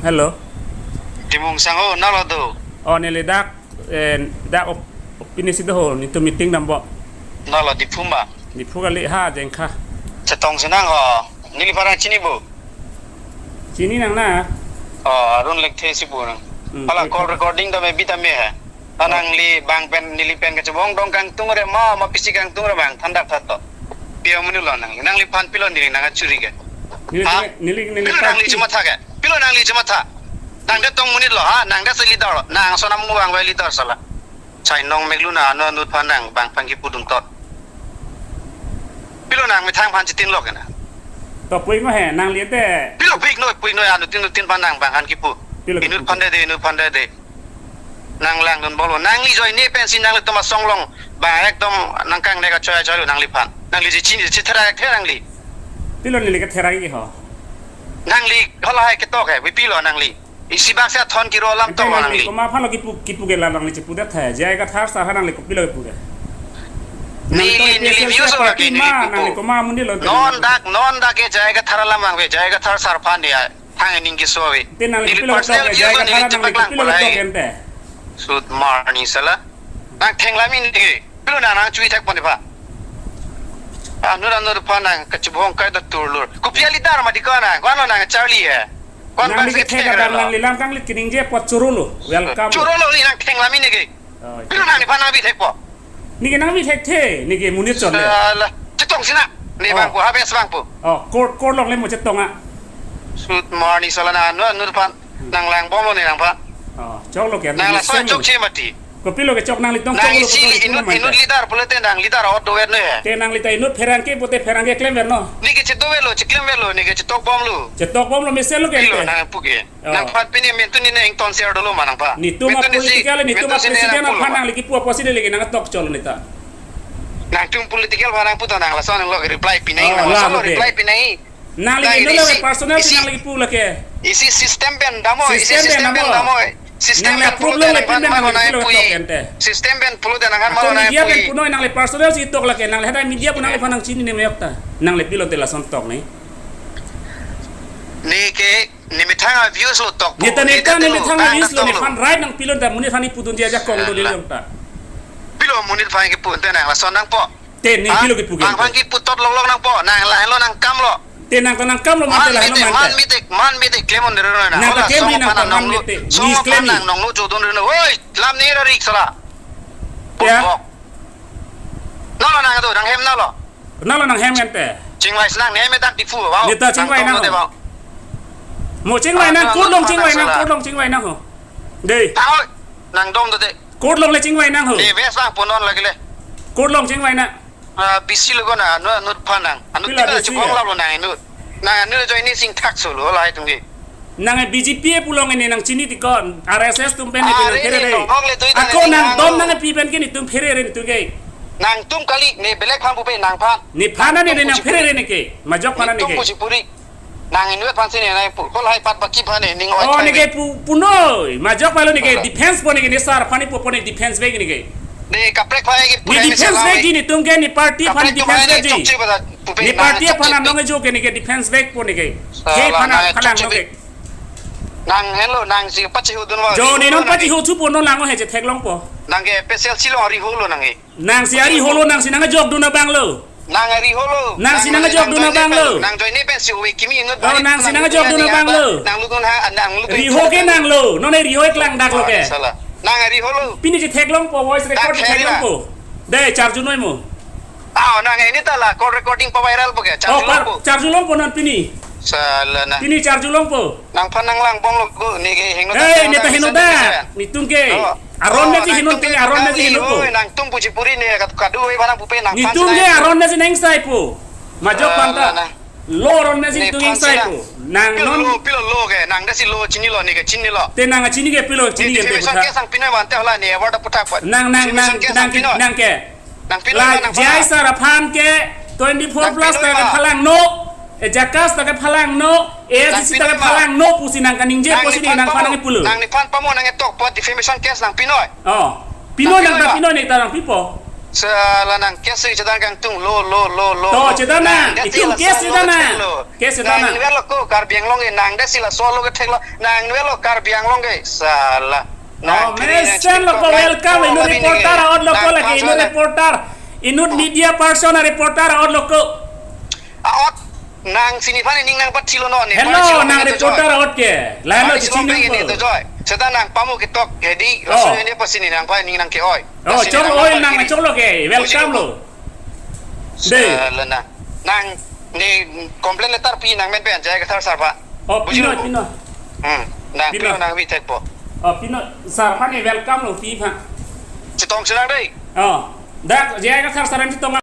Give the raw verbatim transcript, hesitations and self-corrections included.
Hello. Timung sang ho, nalo do. Oh, neli dak, eh, dak op-, opini si do ho, netum meeting dampo. Nalo Diphu ma? Diphu kali ha, Jengkha. Chetong si nang ho. Neliphan nang chini bo? Chini nang na. Oh, Arun Lekthe si bo nang. Hmm, hala oke. Call recording tame bi tame he. Ha, nangli bang pen, neli pen kachebong dong kangtung re ma, ma pisi kangtung re bang, thandak that to. Pi amonit lo nangli, nangliphan pilo neli nang achuri ke? Neli, ha? Neli, neli pilo nangli party. Chematha ke? Pilo nangli chematha? Nang det tong monit lo, ha? Nang det si leader lo. Nang sonam mu bang vai leader sala. Chai nong meklu na anu anut phan nang bang phan kipudun tot. Pilo nang methang phan chitin lo ke na? To pui ngo he, nangli te. Pilo pui noi, pui noi, anuttin nuttin phan nang bang phan kipu. Pilo inut kipu. Phan de de, inut phan de de. Nang langdun bolo. Nangli joine pensi nanglitum asong along. Bang ekdom nang kang ne kachoi choi lo nangliphan. Nangli je chini je thera ek the nangli. Pilo neli ke thera ki ho. Nangli hala hai ketok hai. Pi pilo nangli. Isi bak se athon kiro alam tok lo nangli. Nangli komat aphan lo kipu, kipu ke la nangli chipu det hai. J I Kathar sar aphan nangli kopilo kipu ke? Neli, nangli neli special views lo party ke, neli ma, kipu. Nangli komat amonit lo. Non dak, non dak ke J I Kathar alam vangve, J I Kathar sar aphan dia. Thang ning keso ave. Te nangli neli kopilo personal ketok, view J I ko neli Kathar nangli chepak lang kopilo ketok polai. Ente. Sut mar ni sala. Nang thenglam neke. Pilo nang nang chui thek pon di pha. Anur anur pha nang kachibong kai da turlur. Kopi a leader ma di ko nang. Ko ano nang Charlie he. Ko ano nangli bang si kethek thek kadang lo. Nangli lam kanglit keningje apot choro lo. Welcome. Choro lo ni nang thenglam neke. Oh, pilo nang nephan nang bi thekpo. Neke nang bi thekthe, neke monit chot le. Sala, chetong si na. Ne, oh, bangpo, habes bangpo. Oh, court, court along le mo chetong a. Sut mar ni sala na anu, anur phan. Hmm. Nang langbom lo ne nangphan. Oh, chok lo ke, nang neli laso same chok lo. Che mati. Kopilo ke chok nanglitum nang chok lo isi kopi inut, inut leader pulote nang leader ot dover ne. Te nangli ta inut pherangke pute pherangke klemver no. Neke chedover lo, cheklem ver lo, neke chetok bom lo. Chetok bom lo mesen lo ke pilo ente. Nang pu ke. Oh. Nangphan pini mentun ni neng ton share dolo ma nangphan. Netum a mentun ni si, political, netum a mentun si ne president nang aphan pulo. Nangli kipu apotsi neli ke nang tok chot neta. Nangtum political phan nang puta nang lason nang lo reply pinai, oh, nang lason lo reply pinai. Nangli ke nang inut isi, lo personal isi, nangli kipu lake. Isi system pen dampo, isi system pen dampo. System pen dampo. Nangli approve lo le pin pen nang lo nang pilo pui. Tok ente. System pen pulo de nang kan ako malo nang media pen pui. Punoi nangli personal si tok lake, nangli hadai media pu nangliphan nang chinine meyok ta. Nangli pilo te lason tok ni. Neke ne methang a views lo tok. Neta ne neta ne methang a views lo, nephan right nangpilo ta monit hani pudun dia jakong do le long ta. Pilo monit phan kipu ente nang lason nangpo. Te ne pilo kipu ke? Bang phan kipu tot long long nangpo. Nang lahenlo nang kam lo. Te nang ta nang kam lo mate lahenlo mate. Man mite, man mite klem on dero na. Nang ta klem ri nang ta man mite. Song phan nang nong lo jodon dero. Oi, lam ne ra rik sala. Ya. Bok. Nalo nang do, nang hem nalo. Nalo nang hem ente. Chingvai si nang ne hem etak Diphu, wow. Neta chingvai nang. Nang tom do de, wow. Mo chingvai nang, ah, court along chingvai nang, sala. Court along chingvai nang ho. Dei. Tangoi, nang dom do de. Court along le chingvai nang ho. Dei, wes bang punon lagi le. Court along chingvai nang. Ah, bisi lo ko na, anu, anut phan nang. Anu pila tina bisi chibong ya? Lap lo nang anu. Nang anu join ni sing thak solo, lahai tum ke. Nang B J P e pulo nge ne nang chini ti ko, R S S atum pen ne. Ah, pilo re, phere re, re. Nong le doi ako nang nang dom lo. Nang pi pen ke netum phere re netum ke. Nangtum kali ne belek phan pupe nangphan. Nephan ne ne nangtum nang phere re ne ke. Majok phan ne ke. Netum Kuchipuri. Nang inut phan si ne nang pu. Kol hai pat baki phan ne ning oi. Oh, khai ne ke pu, punoi. Majok palo ne ke. Alah. Defense po ne ke ne sar phan ne po po ne defense bag ne ke. Ne kaprek phan ne ke. Ne pura ne defense salam bag ne. Ji netum ke ne party phan kaprek tu defense phan ne bag ji. Chokche bata pupe. Ne nang party chokche phan bag. Anong jo ke ne ke defense bag po ne ke. Salah, he phan nang phan chokche nong bag. Ke. Nang helo, nang si pachihu dun wa. Jo, rihu ne non lo nang pachihu ke. Thupo non lang o he chetheklongpo. Nang ke P S L C lo rihu lo nang ke. Nang si arihu lo, nang si nang ajok dun abang lo. Nang arihu lo. Nang si nang ajok dun abang lo. Nang join ne pen si uwe kimi inut. Oh, bari nang si nang ajok dun abang lo. Nang lu dun ha, nang lu dun. Rihu ke nang lo. Non e rihu e klang dak lo ke. Salah. Nang arihu lo. Pini chetheklongpo, voice record chetheklongpo. Dei, charju noi mo. Ah, nang ini ta la call recording pa viral po ke? Oh, charju longpo. Charju longpo non pini. Salah na. Pini charju longpo. Nangphan nang langbom lo ko, ne ke hingno. Hei, ne ta hingno da. Netum ke. Oh. Aron ne ji hingno te, aron ne ji hingno po. Nangtum Kuchipuri ne kadu oi barang pupe nangphan. Netum ke aron ne ji neng sai po. Majok panta. Salah na. Lo aron ne ji netum neng sai po. Nang pilo non lo, pilo lo ke, nang dasi lo chini lo, ne ke chini lo. Te nang chini ke pilo chini ke. Defamation case nang pinoi mante hola ne award aputhak pa. Nang, nang, nang, nang ke. Nang pino. La nang J I sar aphan ke twenty-four plus ta ke phalangno, e JACAS ta ke phalangno, A S D C ta ke phalangno pusi nang kaningje pusi nang phan nang pulo. Nang nephan pamo nang etok po defamation case nang pinoi. Oh. Pinoi nang ta pinoi ne ta nang pipo. Sala nang case si chedan kangtung lo lo lo lo. To, lo. Chedan nang, nang, itum case chedan nang. Case chedan nang. Nang verlo ko Karbi Anglong ke, nang desi laso lo kethek lo. Nang verlo Karbi Anglong ke. Sala. Nang, oh, kiri nang mesen lo ko, welcome, inut reporter a-ot lo ko lagi, inut reporter. Inut media person a-reporter a-ot lo ko. A-ot, nang sini aphan ning nangpathilo non, ne. Hello, nang reporter a-ot ke. Lahenlo, chiningpo. Chedan nang pamu ketok, hedi, oh, laso ne pasi ne nangphan ning nang ke-oi. Oh, chok oi nang, choklo ke, welcome lo. Dei. Sala nang, nang ne complaint letter pi nang men pen, J I Kathar sir aphan. Oh, pino, pino. Hmm, nang pino, pino nang pi thekpo. Oh, pino, sir aphan ne welcome lo, pi aphan. Chetong si nang dei. Oh, dak J I Kathar sir an chetong